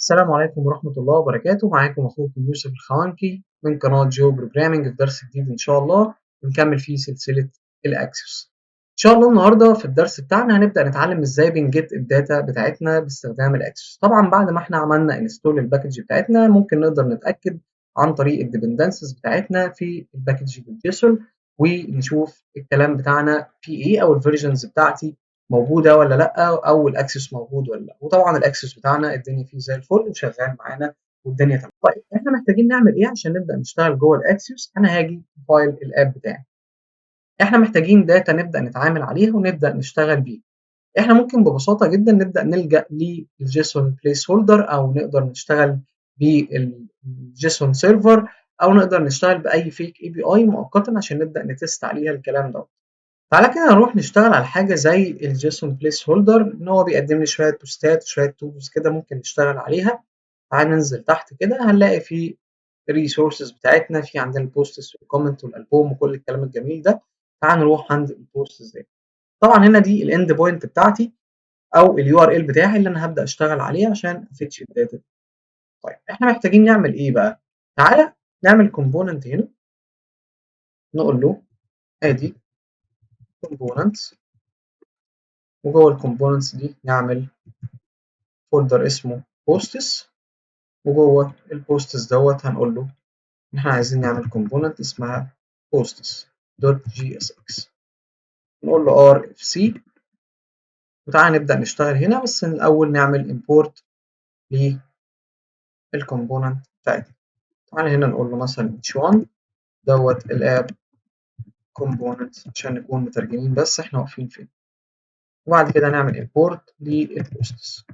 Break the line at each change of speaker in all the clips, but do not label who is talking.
السلام عليكم ورحمة الله وبركاته. معاكم أخوكم يوسف الخوانكي من قناة جو Programming في درس جديد إن شاء الله بنكمل فيه سلسلة ال Axios. إن شاء الله النهاردة في الدرس بتاعنا هنبدأ نتعلم إزاي بن get ال data بتاعتنا باستخدام ال Axios. طبعا بعد ما إحنا عملنا install ال package بتاعتنا ممكن نقدر نتأكد عن طريق ال dependencies بتاعتنا في ال package JSON ونشوف الكلام بتاعنا فيه إيه أو ال versions بتاعتي موجودة ولا لأ أو ال Axios موجود ولا لأ. وطبعا ال Axios بتاعنا الدنيا فيه زي الفل وشغال معانا والدنيا تمام. طيب احنا محتاجين نعمل ايه عشان نبدا نشتغل جوه ال Axios؟ انا هاجي file ال app بتاعي، احنا محتاجين data نبدا نتعامل عليها ونبدا نشتغل بيها. احنا ممكن ببساطة جدا نبدا نلجا لل JSON placeholder او نقدر نشتغل بال JSON server او نقدر نشتغل باي fake API مؤقتا عشان نبدا ن test عليها الكلام ده. تعالى كده نروح نشتغل على حاجة زي ال JSON placeholder، ان هو بيقدم لي شوية post ات وشوية todos كده ممكن نشتغل عليها. تعالى ننزل تحت كده هنلاقي في ال resources بتاعتنا، في عندنا ال posts وال comment وال album وكل الكلام الجميل ده. تعال نروح عند ال posts دي. طبعا هنا دي ال endpoint بتاعتي او ال URL بتاعي اللي انا هبدا اشتغل عليه عشان ا fetch ال data. طيب احنا محتاجين نعمل ايه بقى؟ تعالى نعمل component هنا، نقول له ادي components، وجوه ال components دي نعمل folder اسمه posts، وجوه ال posts دوت هنقول له ان احنا عايزين نعمل component اسمها posts.jsx، نقول له rfc. وتعالى نبدأ نشتغل هنا، بس الأول نعمل import لل component بتاعتنا. تعالى هنا نقول له مثلا h1 دوت ال app component عشان نكون مترجمين بس احنا واقفين فين، وبعد كده نعمل import لل posts.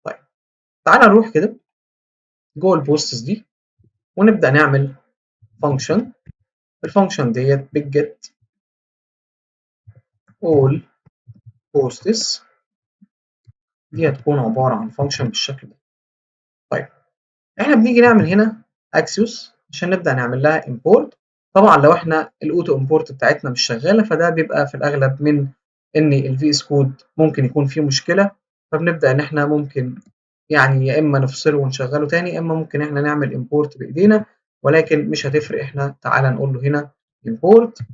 طيب تعالى نروح كده جوه ال posts دي ونبدأ نعمل function. ال function ديت بت get all posts، دي هتكون عبارة عن function بالشكل ده. طيب احنا بنيجي نعمل هنا axios عشان نبدأ نعمل لها import. طبعا لو احنا ال auto import بتاعتنا مش شغالة فده بيبقى في الأغلب من إن ال VS Code ممكن يكون فيه مشكلة، فبنبدأ إن احنا ممكن يعني يا إما نفصله ونشغله تاني يا إما ممكن احنا نعمل import بإيدينا، ولكن مش هتفرق. احنا تعالى نقول له هنا import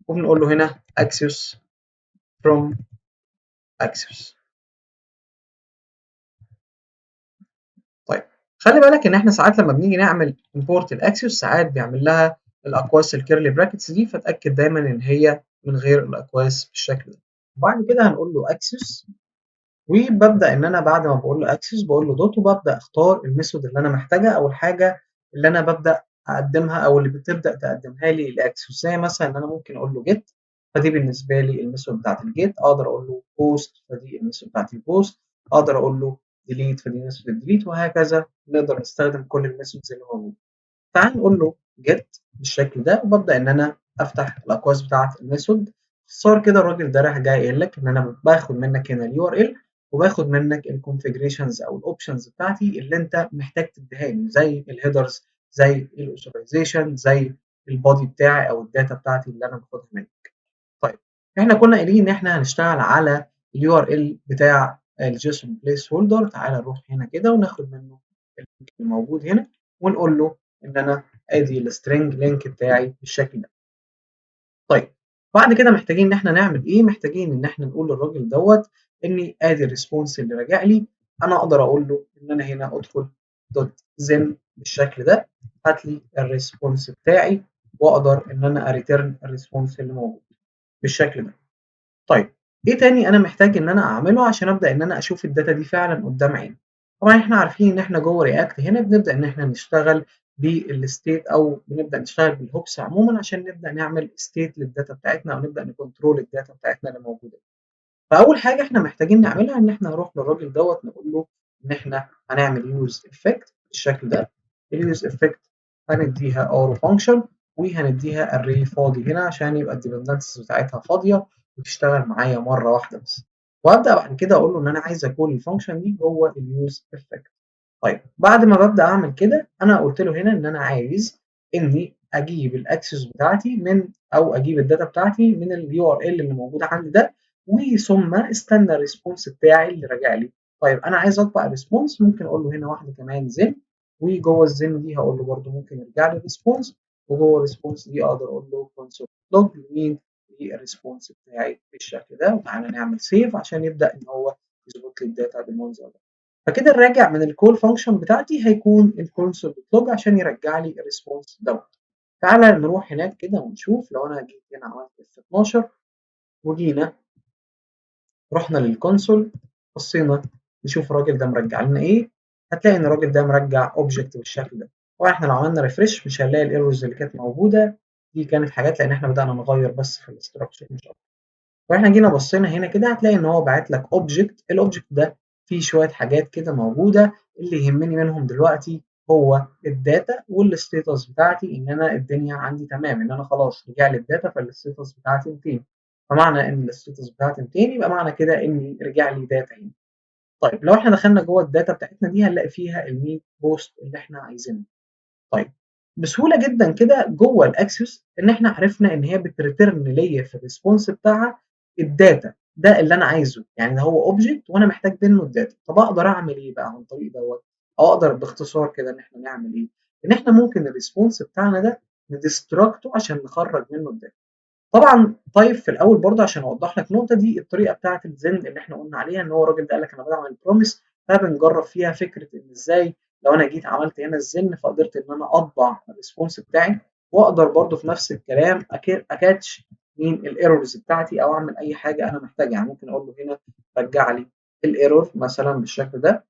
وبنقول له هنا axios from axios. طيب خلي بالك ان احنا ساعات لما بنيجي نعمل import ال axios ساعات بيعمل لها الاقواس ال curly brackets دي، فتاكد دايما ان هي من غير الاقواس بالشكل ده. وبعد كده هنقول له axios، وببدا ان انا بعد ما بقول له axios بقول له dot، وببدا اختار ال method اللي انا محتاجها او الحاجة اللي انا ببدا اقدمها او اللي بتبدا تقدمها لي ال axios. زي مثلا ان انا ممكن اقول له get، فدي بالنسبة لي ال method بتاعت ال get. اقدر اقول له post، فدي ال method بتاعت ال post. اقدر اقول له delete، فدي method ال delete، وهكذا. نقدر نستخدم كل ال methods اللي موجودة. تعال نقول له get بالشكل ده، وببدا ان انا افتح الاقواس بتاعت ال method. باختصار كده الراجل ده راح جاي قايل لك ان انا باخد منك هنا ال URL وباخد منك ال configurations او ال options بتاعتي اللي انت محتاج تديها لي، زي ال headers، زي ال authorization، زي ال body بتاعي او ال data بتاعتي اللي انا باخدها منك. طيب احنا كنا قايلين ان احنا هنشتغل على ال URL بتاع ال JSON placeholder. تعالى نروح هنا كده وناخد منه ال link الموجود هنا ونقول له ان انا ادي ال string link بتاعي بالشكل ده. طيب بعد كده محتاجين ان احنا نعمل ايه؟ محتاجين ان احنا نقول للراجل دوت اني ادي ال response اللي راجع لي. انا اقدر اقول له ان انا هنا ادخل dot then بالشكل ده، هات لي ال response بتاعي، واقدر ان انا ا return ال response اللي موجود بالشكل ده. طيب ايه تاني انا محتاج ان انا اعمله عشان ابدا ان انا اشوف ال data دي فعلا قدام عيني؟ طبعا احنا عارفين ان احنا جوه React هنا بنبدا ان احنا نشتغل بال state او بنبدا نشتغل بال hooks عموما عشان نبدا نعمل state لل data بتاعتنا او نبدا ن control ال data بتاعتنا اللي موجودة. فاول حاجة احنا محتاجين نعملها ان احنا نروح للراجل دوت نقول له ان احنا هنعمل use effect بالشكل ده. ال use effect هنديها arrow function وهنديها array فاضي هنا عشان يبقى ال dependencies بتاعتها فاضية وتشتغل معايا مرة واحدة بس. وابدا بعد كده اقول له ان انا عايز ا call ال function دي جوه ال use effect. طيب بعد ما ببدا اعمل كده انا قلت له هنا ان انا عايز اني اجيب ال axios بتاعتي من او اجيب ال data بتاعتي من ال URL اللي موجود عندي ده. وثم استنى ال response بتاعي اللي راجع لي. طيب انا عايز اطبع ال response، ممكن اقول له هنا واحدة كمان then، وجوه ال then دي هقول له برده ممكن يرجع لي ال response، وجوه ال response دي اقدر اقول له console log لمين؟ لل response بتاعي بالشكل ده. وتعالى نعمل save عشان يبدا ان هو يظبط لي ال data بالمنظر ده. فكده الراجع من ال call function بتاعتي هيكون ال console log عشان يرجع لي ال response دوت. تعالى نروح هناك كده ونشوف. لو انا جيت هنا عملت F12 وجينا رحنا لل console، بصينا نشوف الراجل ده مرجع لنا ايه، هتلاقي ان الراجل ده مرجع object بالشكل ده. واحنا لو عملنا refresh مش هنلاقي ال errors اللي كانت موجوده، دي كانت حاجات لان احنا بدانا نغير بس في ال structure مش اكتر. واحنا جينا بصينا هنا كده هتلاقي ان هو باعت لك object، ال object ده فيه شوية حاجات كده موجوده، اللي يهمني منهم دلوقتي هو ال data وال status بتاعتي، ان انا الدنيا عندي تمام، ان انا خلاص رجع لي ال data، فال status بتاعتي 200. فمعنى ان ال status بتاعتي 200 يبقى معنى كده ان رجع لي data هنا. طيب لو احنا دخلنا جوه ال data بتاعتنا دي هنلاقي فيها ال 100 post اللي احنا عايزينه. طيب بسهولة جدا كده جوه ال Axios ان احنا عرفنا ان هي بت return ليا في ال response بتاعها ال data ده اللي انا عايزه، يعني ده هو object وانا محتاج منه ال data. طب اقدر اعمل ايه بقى عن طريق دوت؟ او اقدر باختصار كده ان احنا نعمل ايه؟ ان احنا ممكن ال response بتاعنا ده ن destruct ه عشان نخرج منه ال data. طبعا طيب في الاول برضه عشان اوضح لك النقطة دي، الطريقة بتاعه ال then اللي احنا قلنا عليها ان هو الراجل ده قال لك انا بدعم promise، فبنجرب فيها فكرة ان ازاي لو انا جيت عملت هنا ال then فقدرت ان انا اطبع ال response بتاعي، واقدر برضه في نفس الكلام ا catch مين ال errors بتاعتي او اعمل اي حاجة انا محتاجها. يعني ممكن اقول له هنا رجع لي ال error مثلا بالشكل ده،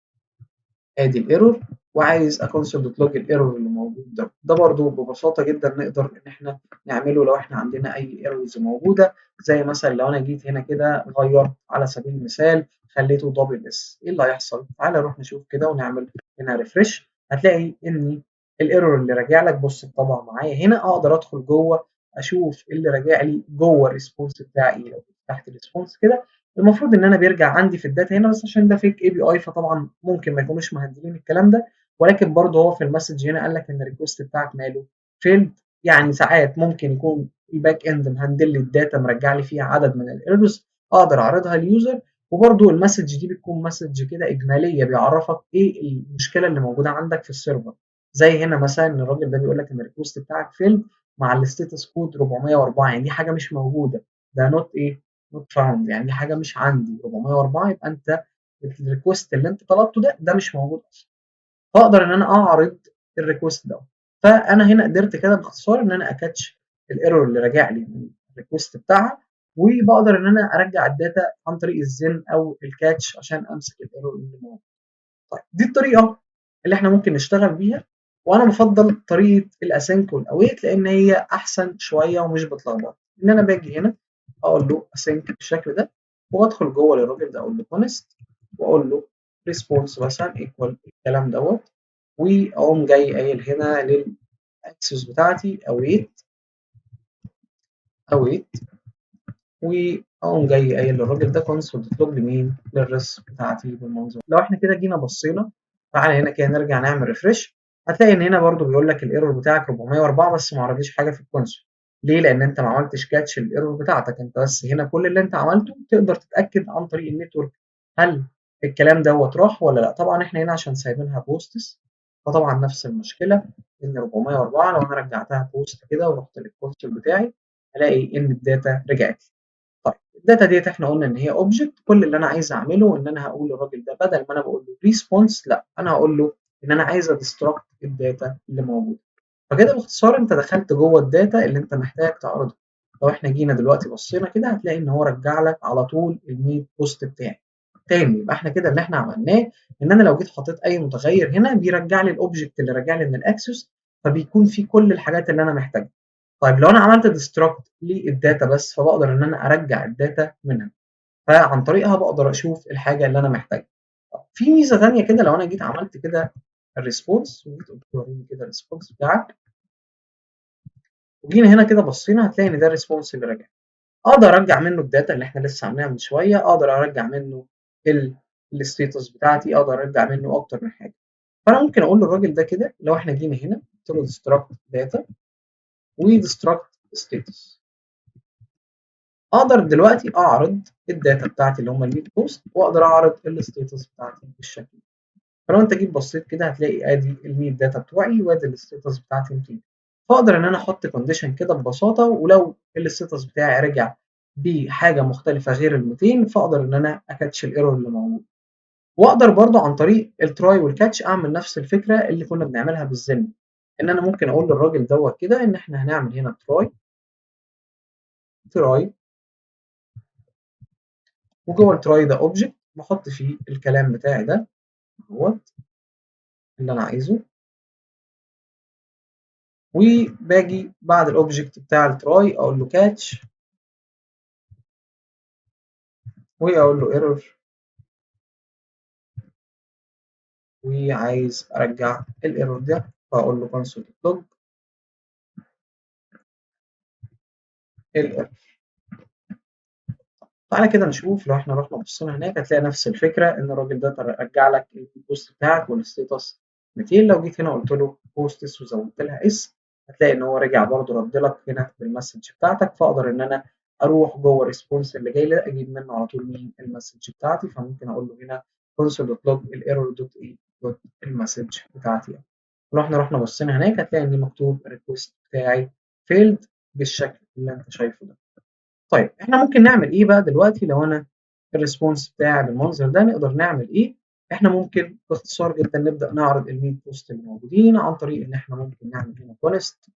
ادي ال error، وعايز ا console dot log ال error اللي موجود ده. ده برضو ببساطة جدا نقدر ان احنا نعمله لو احنا عندنا اي errors موجوده، زي مثلا لو انا جيت هنا كده غيرت على سبيل المثال خليته double s، ايه اللي هيحصل؟ تعالى نروح نشوف كده ونعمل هنا refresh، هتلاقي ان ال error اللي راجع لك بص طبعا معايا هنا، اقدر ادخل جوه اشوف اللي راجع لي جوه ال response بتاعي. لو فتحت ال response كده المفروض ان انا بيرجع عندي في ال data هنا، بس عشان ده fake API فطبعا ممكن ما يكونوش مهندلين الكلام ده، ولكن برضه هو في ال message هنا قال لك ان ال request بتاعك ماله failed. يعني ساعات ممكن يكون ال back end مهندل لي ال data مرجع لي فيها عدد من ال errors اقدر اعرضها لل user، وبرده ال message دي بتكون message كده اجمالية بيعرفك ايه المشكلة اللي موجودة عندك في ال server. زي هنا مثلا ان الراجل ده بيقول لك ان ال request بتاعك failed مع ال status code 404، يعني دي حاجة مش موجوده، ده not ايه؟ not found، يعني دي حاجة مش عندي 404، يبقى انت ال request اللي انت طلبته ده مش موجود اصلا. فاقدر ان انا اعرض ال request ده. فانا هنا قدرت كده باختصار ان انا ا catch ال error اللي راجع لي من ال request بتاعها، وبقدر ان انا ارجع ال data عن طريق ال then او ال catch عشان امسك ال error اللي موجود. طيب دي الطريقة اللي احنا ممكن نشتغل بيها، وانا بفضل طريقه ال async وال await لان هي احسن شوية ومش بتلخبط. ان انا باجي هنا اقول له async بالشكل ده، وادخل جوه للراجل ده اقول له const واقول له response مثلا equal الكلام دوت، واقوم جاي قايل هنا لل Axios بتاعتي await await، واقوم جاي قايل للراجل ده console dot log لمين؟ لل res بتاعتي بالمنظر. لو احنا كده جينا بصينا، تعالى هنا كده نرجع نعمل refresh، هتلاقي ان هنا برضو بيقول لك ال error بتاعك 404 بس ما عرضليش حاجة في ال console. ليه؟ لان انت ما عملتش catch ال error بتاعتك، انت بس هنا كل اللي انت عملته تقدر تتاكد عن طريق ال network هل الكلام دوت راح ولا لا. طبعا احنا هنا عشان سايبينها posts فطبعا نفس المشكلة ان 404، لو انا رجعتها post كده ورحت لل console بتاعي هلاقي ان ال data رجعت لي. طيب ال data ديت احنا قلنا ان هي object، كل اللي انا عايز اعمله ان انا هقول للراجل ده بدل ما انا بقول له response، لا انا هقول له ان انا عايز ا destruct ال data اللي موجوده. فكده باختصار انت دخلت جوه ال data اللي انت محتاج تعرضها. لو احنا جينا دلوقتي بصينا كده هتلاقي ان هو رجع لك على طول ال 100 post بتاعي. تاني يبقى احنا كده اللي احنا عملناه ان انا لو جيت حطيت اي متغير هنا بيرجع لي ال object اللي راجع لي من ال Axios، فبيكون فيه كل الحاجات اللي انا محتاجها. طيب لو انا عملت destruct لل data بس فبقدر ان انا ارجع ال data منها، فعن طريقها بقدر اشوف الحاجة اللي انا محتاجها. في ميزة ثانية كده، لو انا جيت عملت كده ال response وجيت قلت له وريني كده ال response بتاعك، وجينا هنا كده بصينا هتلاقي ان ده ال response اللي راجع. اقدر ارجع منه ال data اللي احنا لسه عاملينها من شوية، اقدر ارجع منه ال status بتاعتي، اقدر ارجع منه اكتر من حاجة. فانا ممكن اقول للراجل ده كده لو احنا جينا هنا قلت له destruct data و destruct status، اقدر دلوقتي اعرض ال data بتاعتي اللي هم ال 100 post، واقدر اعرض ال status بتاعتي بالشكل ده. فلو انت جيت بصيت كده هتلاقي ادي ال 100 data بتوعي وادي ال status بتاعتي 200. فاقدر ان انا احط condition كده ببساطة، ولو ال status بتاعي رجع بحاجة مختلفة غير ال 200 فاقدر ان انا ا catch ال error اللي موجود. واقدر برضو عن طريق ال try وال catch اعمل نفس الفكرة اللي كنا بنعملها بال then، ان انا ممكن اقول للراجل دوت كده ان احنا هنعمل هنا try try، وجوه ال try ده object بحط فيه الكلام بتاعي ده اهوت اللي انا عايزه، وباجي بعد ال object بتاع ال try اقول له catch، واقول له error، وعايز ارجع ال error ده فاقول له console log ال error. تعالى كده نشوف لو احنا رحنا بصينا هناك هتلاقي نفس الفكرة، ان الراجل ده رجع لك ال post بتاعك وال status 200. لو جيت هنا قلت له posts وزودت لها s هتلاقي ان هو رجع برده رد لك هنا بال message بتاعتك. فاقدر ان انا اروح جوه ال response اللي جاي لي اجيب منه على طول مين ال message بتاعتي. فممكن اقول له هنا console.log ال error dot ايه dot ال message بتاعتي. لو احنا رحنا بصينا هناك هتلاقي ان مكتوب ال request بتاعي failed بالشكل اللي انت شايفه ده. طيب احنا ممكن نعمل ايه بقى دلوقتي لو انا ال response بتاعي بالمنظر ده؟ نقدر نعمل ايه؟ احنا ممكن باختصار جدا نبدا نعرض ال 100 post اللي موجودين عن طريق ان احنا ممكن نعمل هنا const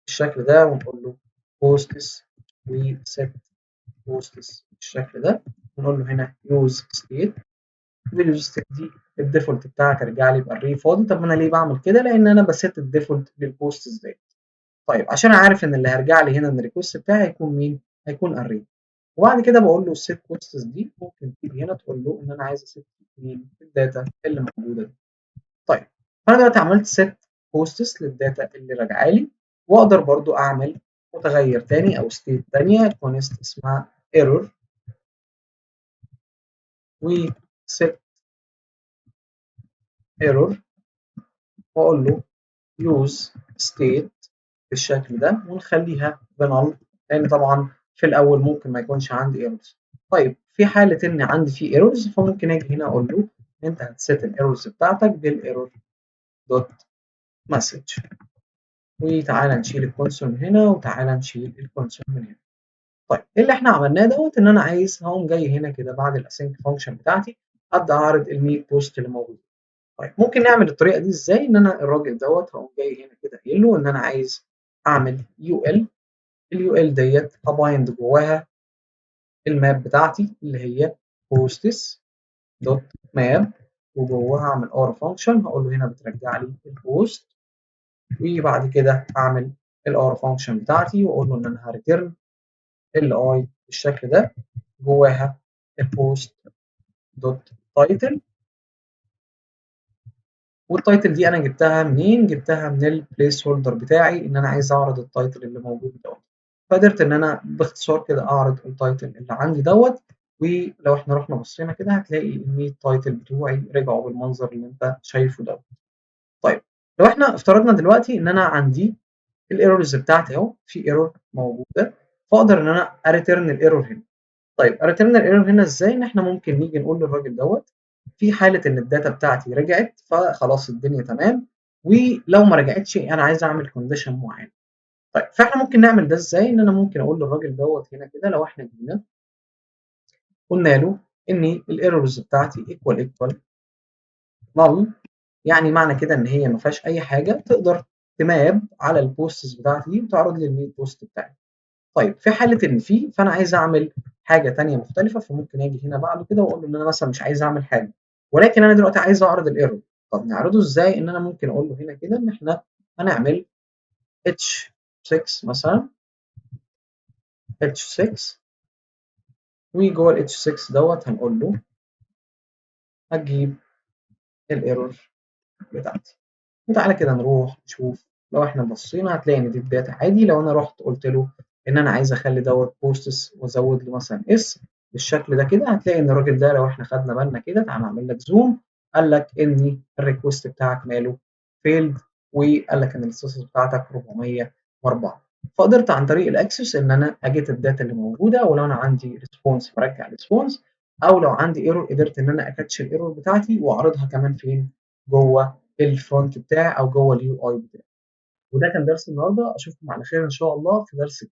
بالشكل ده، ونقول له posts و set posts بالشكل ده، ونقول له هنا use state، وال use state دي ال default بتاعك ارجع لي ب array فاضي. طب انا ليه بعمل كده؟ لان انا ب set ال default لل posts ديت. طيب عشان عارف ان اللي هيرجع لي هنا من ال request بتاعي هيكون مين؟ هيكون array. وبعد كده بقول له set posts دي ممكن تيجي هنا تقول له ان انا عايز ا set مين؟ ال data اللي موجودة دي. طيب فانا دلوقتي عملت set posts لل data اللي راجعه لي، واقدر برضو اعمل متغير تاني او state تانية const اسمها error و set error، واقول له use state بالشكل ده، ونخليها ب null لان طبعا في الاول ممكن ما يكونش عندي errors. طيب في حاله ان عندي في errors فممكن اجي هنا اقول له انت هت set ال errors بتاعتك بال error dot message، وتعالى نشيل ال console من هنا، وتعالى نشيل ال console من هنا. طيب ايه اللي احنا عملناه دوت؟ ان انا عايز هقوم جاي هنا كده بعد ال async function بتاعتي ابدا اعرض ال 100 post اللي موجودين. طيب ممكن نعمل الطريقة دي ازاي؟ ان انا الراجل دوت هقوم جاي هنا كده قايل له ان انا عايز اعمل ul، ال ul ديت ه bind جواها ال map بتاعتي اللي هي posts dot map، وجواها اعمل arrow function هقول له هنا بترجع لي ال post، وبعد كده اعمل ال arrow function بتاعتي واقول له ان انا ه return li بالشكل ده جواها ال post dot title. وال title دي انا جبتها منين؟ جبتها من ال placeholder بتاعي ان انا عايز اعرض ال title اللي موجود دوت. فقدرت ان انا باختصار كده اعرض ال title اللي عندي دوت. ولو احنا رحنا بصينا كده هتلاقي ال 100 title بتوعي رجعوا بالمنظر اللي انت شايفه دوت. طيب لو احنا افترضنا دلوقتي ان انا عندي ال errors بتاعتي اهو، في error موجودة، فاقدر ان انا ا return ال error هنا. طيب ا return ال error هنا ازاي؟ ان احنا ممكن نيجي نقول للراجل دوت في حاله ان ال data بتاعتي رجعت فخلاص الدنيا تمام، ولو ما رجعتش انا عايز اعمل condition معين. طيب فاحنا ممكن نعمل ده ازاي؟ ان انا ممكن اقول للراجل دوت هنا كده لو احنا جينا قلنا له ان ال errors بتاعتي equal equal null، يعني معنى كده ان هي ما فيهاش اي حاجة، تقدر ت map على ال posts بتاعتي دي وتعرض لي ال 100 post بتاعي. طيب في حاله ان في، فانا عايز اعمل حاجة ثانية مختلفة، فممكن اجي هنا بعده كده واقول له ان انا مثلا مش عايز اعمل حاجة، ولكن انا دلوقتي عايز اعرض ال error. طب نعرضه ازاي؟ ان انا ممكن اقول له هنا كده ان احنا هنعمل h6 مثلا، h6، وجوه ال h6 دوت هنقول له هتجيب ال error بتاعتي. وتعالى كده نروح نشوف، لو احنا بصينا هتلاقي ان دي ال data عادي. لو انا رحت قلت له ان انا عايز اخلي دوت posts وازود له مثلا s بالشكل ده كده، هتلاقي ان الراجل ده لو احنا خدنا بالنا كده، تعالى نعمل لك zoom، قال لك ان ال request بتاعك ماله failed، وقال لك ان ال status بتاعتك 404. فقدرت عن طريق ال axios ان انا ا get ال data اللي موجوده، ولو انا عندي response برجع response، او لو عندي error قدرت ان انا ا catch ال error بتاعتي واعرضها كمان فين؟ جوه ال front بتاعي او جوه ال UI بتاعي. وده كان درس النهارده، اشوفكم على خير ان شاء الله في درس.